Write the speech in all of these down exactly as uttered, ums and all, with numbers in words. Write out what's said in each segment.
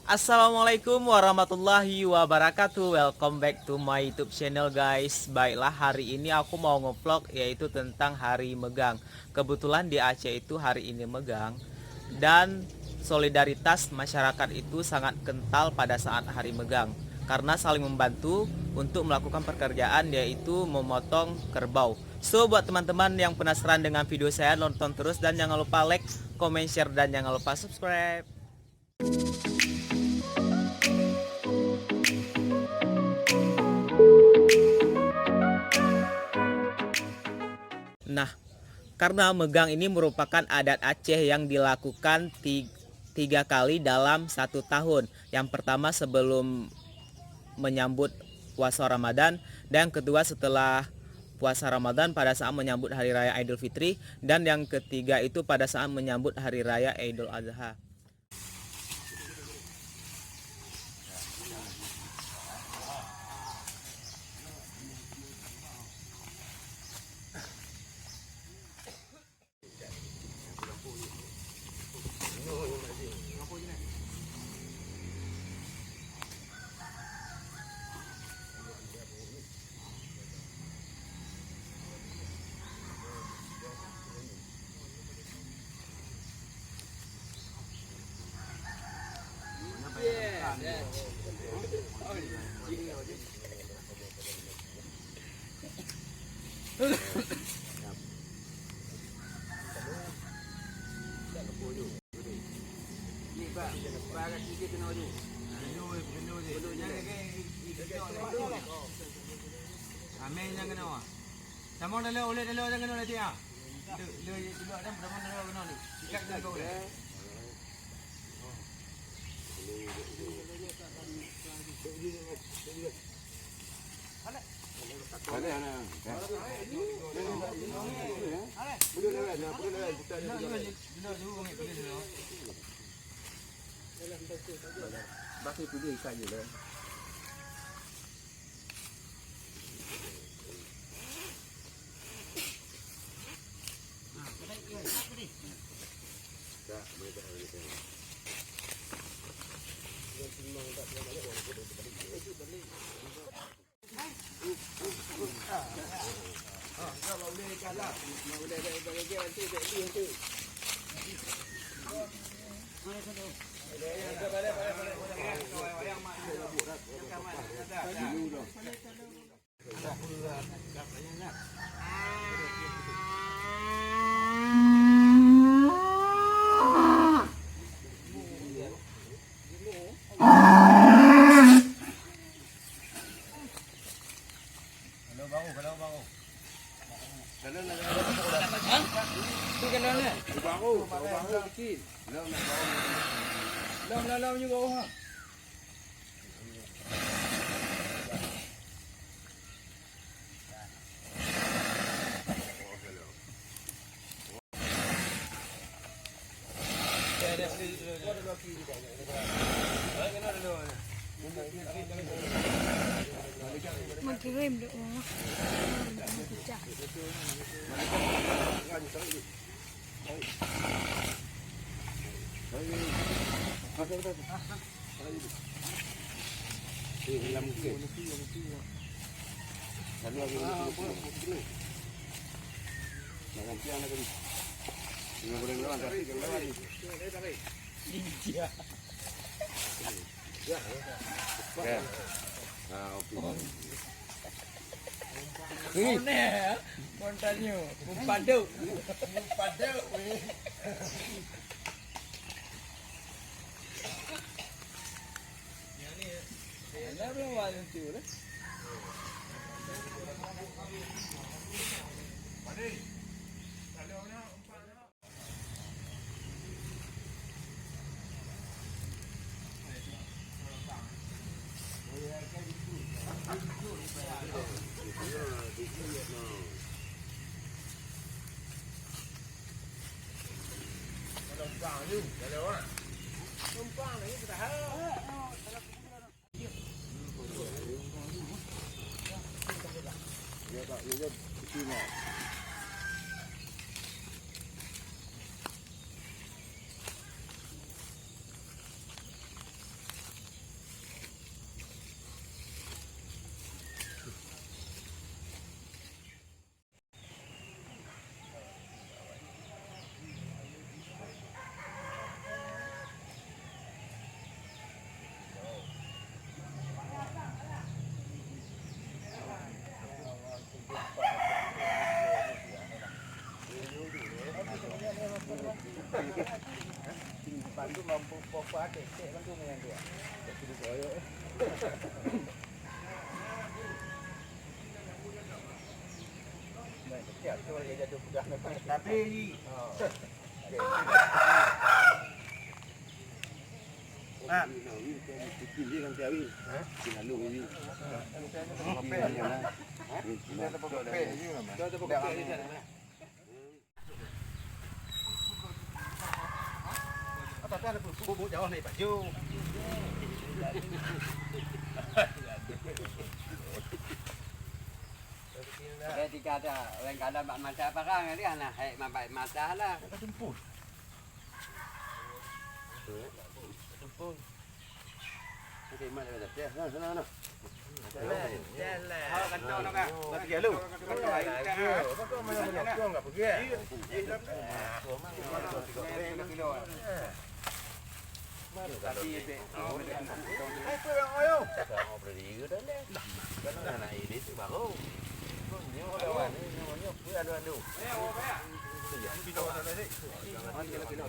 Assalamualaikum warahmatullahi wabarakatuh. Welcome back to my YouTube channel, guys. Baiklah, hari ini aku mau ngevlog yaitu tentang Hari Megang. Kebetulan di Aceh itu hari ini megang dan solidaritas masyarakat itu sangat kental pada saat Hari Megang karena saling membantu untuk melakukan pekerjaan yaitu memotong kerbau. So, buat teman-teman yang penasaran dengan video saya, nonton terus dan jangan lupa like, comment, share, dan jangan lupa subscribe. Nah, karena megang ini merupakan adat Aceh yang dilakukan ti-, tiga kali dalam satu tahun. Yang pertama sebelum menyambut puasa Ramadan, dan yang kedua setelah puasa Ramadan pada saat menyambut Hari Raya Idul Fitri, dan yang ketiga itu pada saat menyambut Hari Raya Idul Adha. Amai nyang keunoe. Tamong dalam, ulèe dalam nyang keunoe nanti, ah. Lé, lé, lé, lé, tamong dalam keunoe ni. Ikat dalam keunoe. Mengkirim doa. Pecah. Mana, ya? Montanyo. Mupado. Mupado, weh. Alah, belum wajib tu lah. Tapi Ketika ada orang kata bak mata parang, dia hana hai mabai mata lah. Tumpul. Tumpul. Okey, mat dah. Ya, sana, sana. Jalan. Jalan. Awak kantong nak, Kak? Nak pergi lalu? Kantong air, Kak. Apa kau main banyak tuang enggak pergi? Iya, iya, tapi Tapi, hai, peue nyang ayo? Sama berdiri dah leh. Kan anak ini tu baru. Nyoe lawan ni, nyoe, nyoe, peue anu-anu. Kilo dah leh. Kilo, kilo.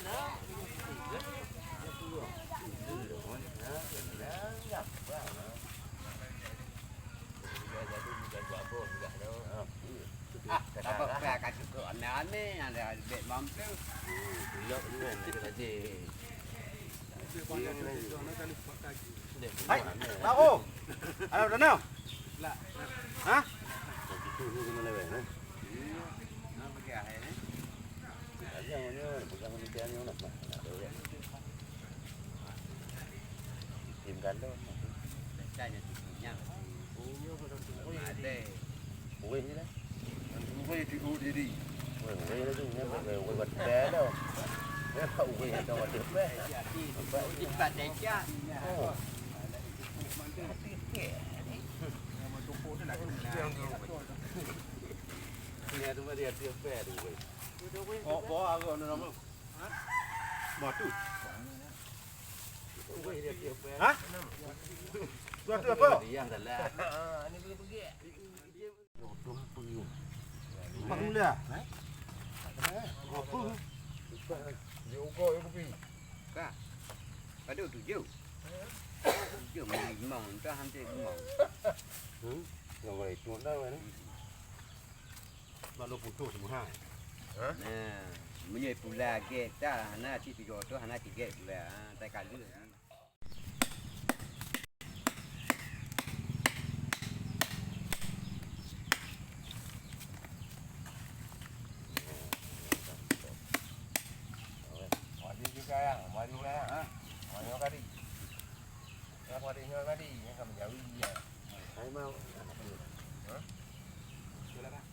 Hah? Ah, tak apa, aneh-aneh, ada bek mampir. Hai, tahu. Ada dana? Hah? Tim kandon. Ada. Weh je lah. Weh tidur diri. Weh, weh lah tu. Weh, weh, weh, weh, weh, weh. Weh, weh, weh, weh. Oh. Ni tu mari hati apa tu, weh? Oh, bawa aku nama. Batu. Weh, dia hati apa? Hah? Batu apa? Dia salah. Ini boleh pergi. Bang Mulia, eh? Apa? Dia uga ya kopi. Ka. Pada tujuh. Tujuh limong, entah hampir limong. Hmm? Yang baik tu dah kan? Lalu putus semua. Ha? Nah, meunyoe pula gek ta, hana cit tujuh ratus, hana cit gek pula. Ha, tai kalu. Mari juga ya, mari ya, ha? Mari kali. Ya, mari nyoe kali, ya, kamu jauh ya. Hai mau. Ha? Silakan.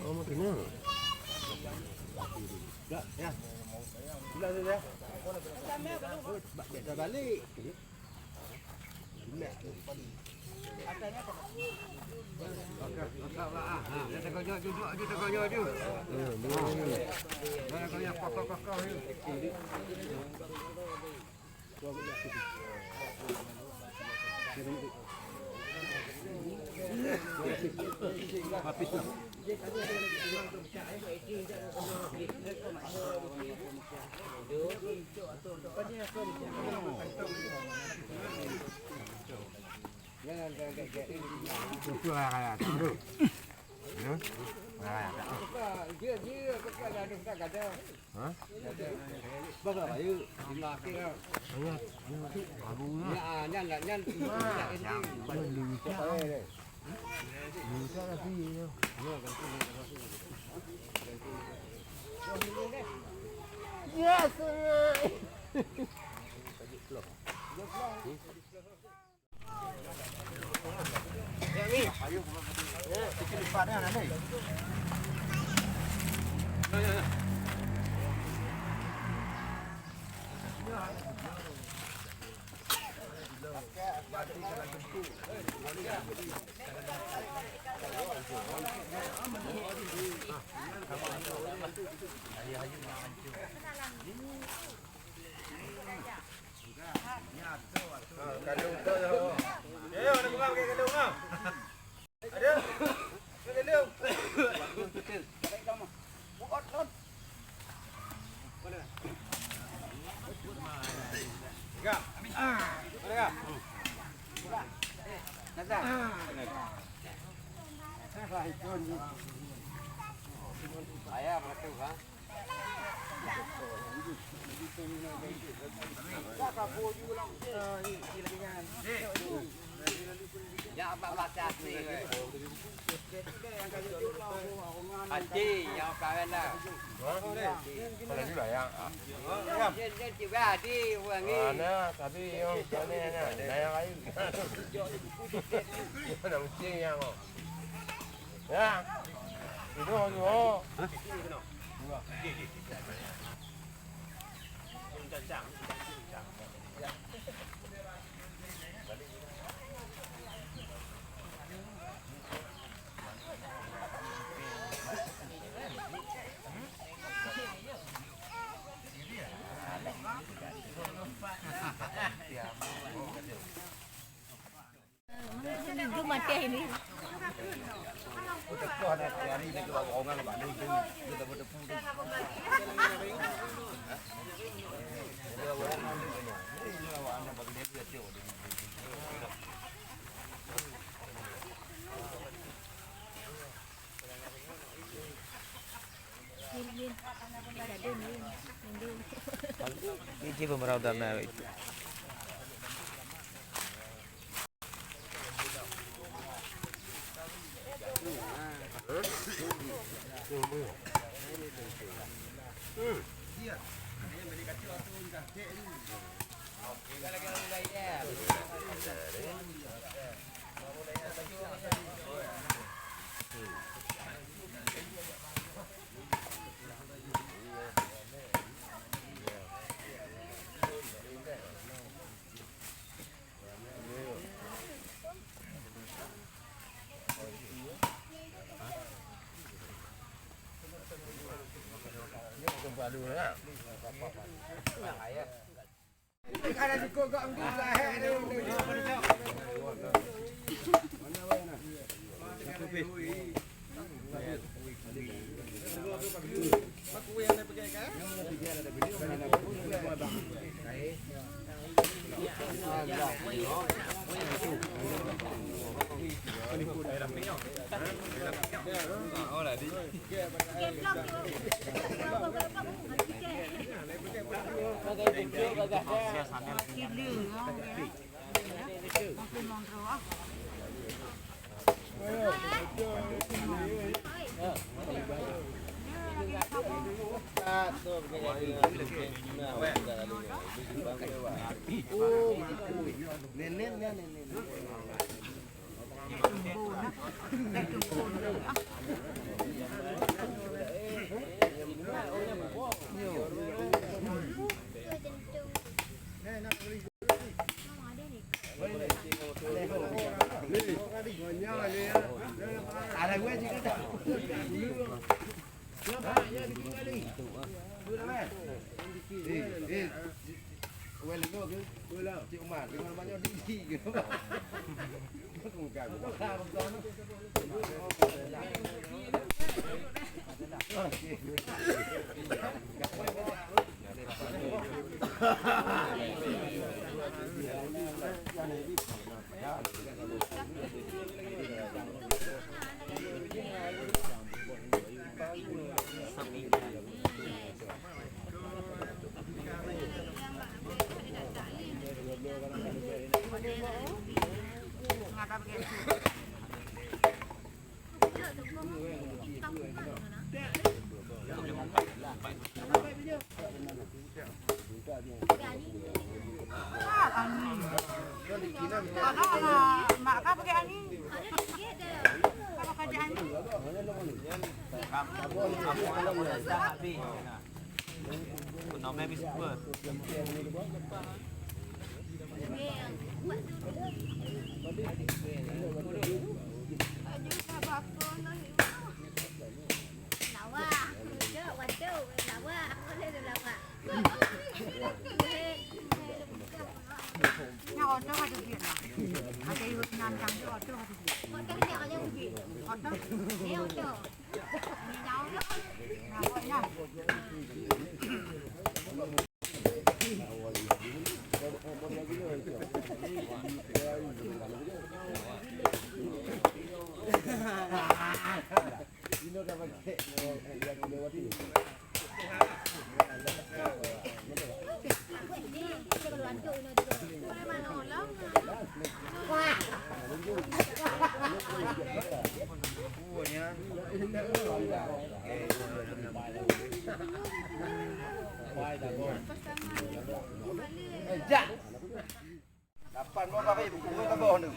Oh, makin ya. Ya, ya. Sudah, sudah. Bak, bak, balik. Sudah. Makan, makan, makan. Ha, dia tengok jauh, duduk je, tengok jauh je. Dia tengok jauh, kokoh-kokoh je. Yes. Ayah, betul, ha? Mana tadi yang sana, sana yang lain. Mana ucing yang, oh. Ya. Itu, itu, oh. Minggu mati ini. Ini pemerau dana itu. Mak ka pakai angin. Ka pakai angin. Lapan boh bari buku taboh tu.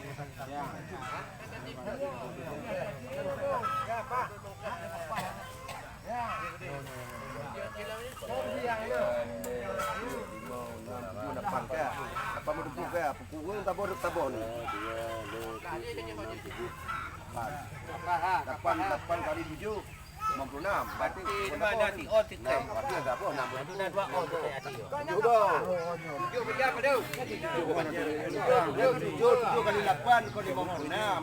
Lapan boh buku taboh ni. Lapan, lapan kali tujuh. Lima puluh enam. Berarti cuma ada tiga orang tiket. Enam, berarti ada apa? Enam puluh. Ada dua orang tiket ada. Tujuh boh. Tujuh pejam ada. Tujuh, tujuh kali lapan, kau lima puluh enam.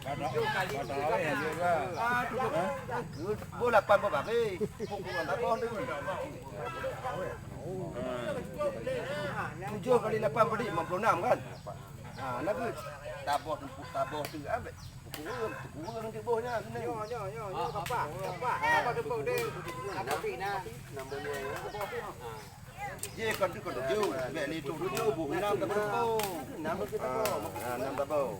Tujuh kali tujuh. Ah, tujuh. Boh lapan boh bari. Pukul lapan boh tu. Tujuh kali lapan berarti lima puluh enam kan? Ha, na beuet. Taboh, taboh tu, ah, bèk. Kureueng, kureueng di boh nyan, sini. Nyoe, nyoe, nyoe, nyoe, kapah, kapah, kapah teumpok deh. Kapah pih na. Jih kon tu, kon tujoh. Bèk ni tu tujoh, boh enam, kapah teumpok. Enam tu kita boh. Ah, enam taboh.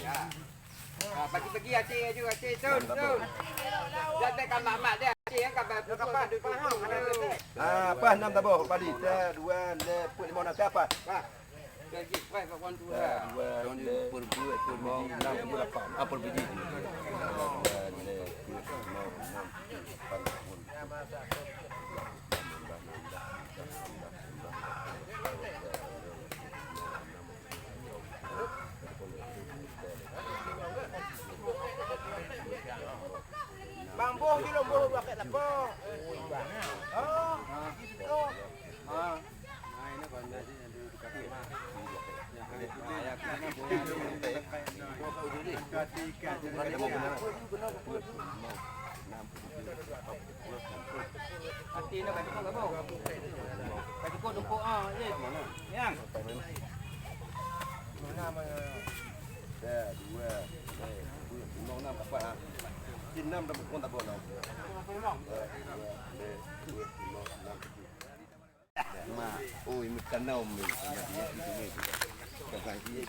Ah, bagi-bagi até aju, até, tun, tun. Jangan kan mak-mak dia, até yang kapah teumpok, kapah teumpok. Ah, pas enam taboh, padi. Satu, dua, lhèe, peuet, limong, enam, siapa? Dua, lhèe, peuet, enam, tujoh, lapan. Ah, peuet biji. Bang boh jih lôn boh dua pèt lapan. Oh, gitu. Ah. Hati nak bagi kau, bang. Bagi kau tumpuk, ah, ye. Yang. Enam dah pukul tak boleh. Ma, oh, ini tanam ni. Kah haji.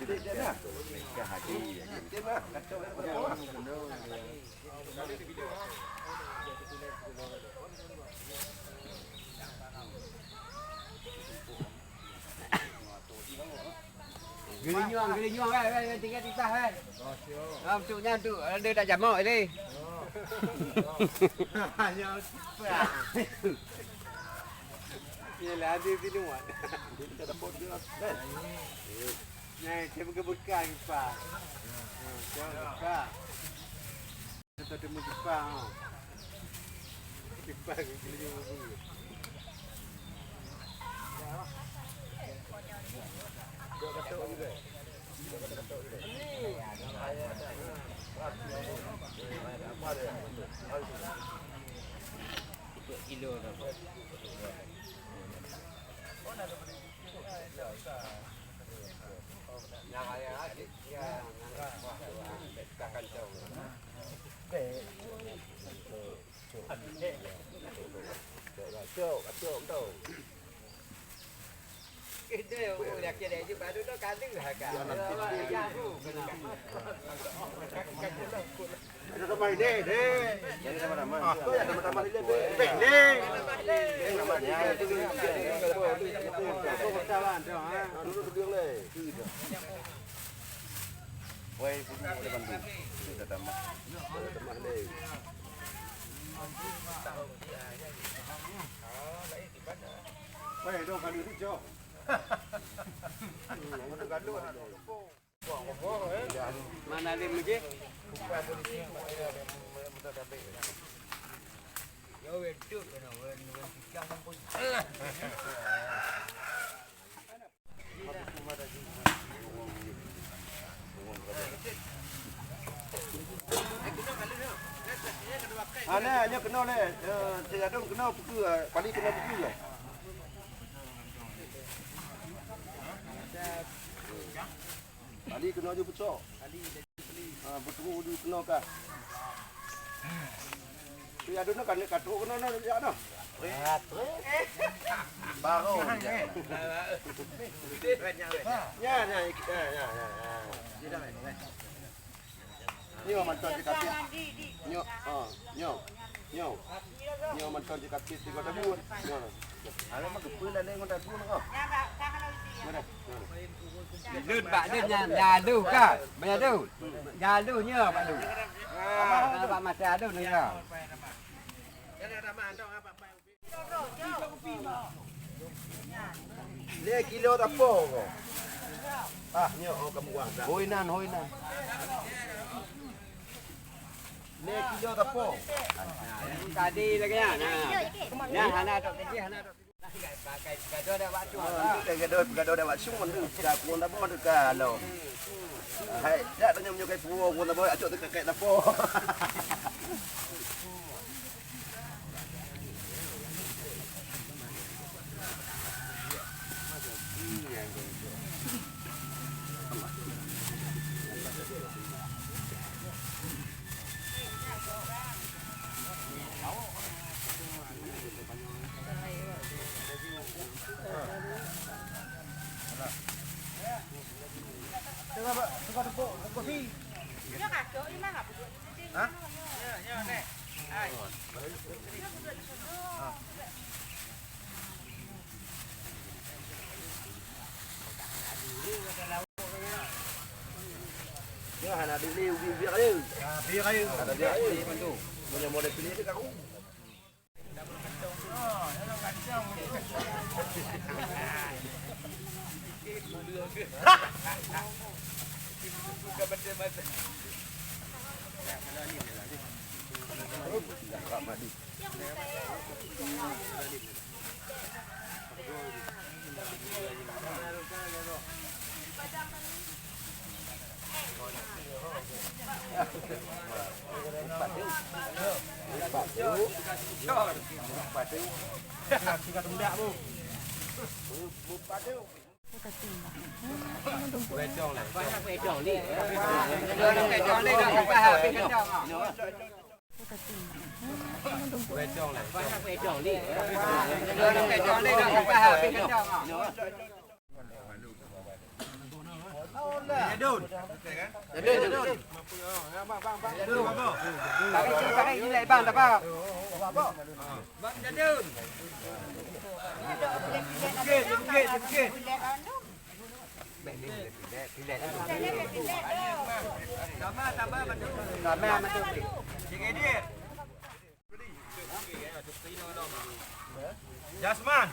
Geulinyueng, geulinyueng, weh, weh, weh, tinggai titah, weh. Ha, untuk nyan tu, ada tak jamak tadi. Hanya. Yelah, ada di luar. Kita dapat dia, kan? Nah, saya buka-buka, Pak. Ha, saya buka. Kita temu Jepang, ha. Jepang, kita temu. Kilo dah. Ada tamah ilée, deh. Ada tamah-tamah. Ah, tu ya, tamah-tamah ilée, deh. Deh, deh. Deh, tamah ilée. Duduk, duduk, deh. Wai, punya ada bantu. Ada tamah. Ada tamah ilée. Wai, dong kali tu, Cok. Mana ada masjid? Ana, nyoe keunoe lé. Eh, si Adon keunoe peue keu, Pali keunoe peue keu? Pali keunoe ju peucok. Ha, beutôi ju keunoe kah. Si Adon nyoe kan ka trok keunoe nyoe jak noh. Baru. Ya, ya, ya, ya, ya. Nyoe mantong jikapit. Nyoe, ha, nyoe. Nyoe. Nyoe mantong jikapit tiga tabur. Nyoe. Ada mah geupeu dah ngon tabur kah? Mana? Nyoe. Di lôn bak lôn nyan, nyan lôn ka. Banyak lôn. Nyan lôn nyoe bak lôn. Ah, bak masa lôn nyoe. Lhèe kilo tapo ko. Ah, nyoe, oh, kamu wah dah. Hoi nan, hoi nan. Lhèe kilo tapo. Tadi lagèe nyan. Nah, nah, hana tok kecil, hana tok. Gadoh dak wak cung. Ah, gadoh, gadoh dak wak cung, dah kuang tapo, dah ka lo. Hai, dak tanya meunyoe kai puo, kuang tapo, acok teuka kai tapo. Nyoe hana dilèe ubi-ubi ayeue. Ha, biar ayeue. Hana biar ayeue. Meunyoe model pilih tu kaku. Jasman.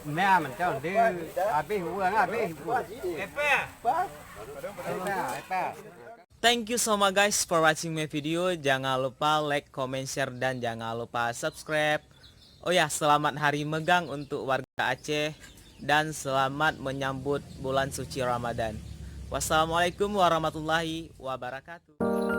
Nah, macam dia habis uang, habis uang. Epa. Epa, epa. Thank you so much guys for watching my video. Jangan lupa like, comment, share, dan jangan lupa subscribe. Oh ya, selamat hari Megang untuk warga Aceh dan selamat menyambut bulan suci Ramadan. Wassalamualaikum warahmatullahi wabarakatuh.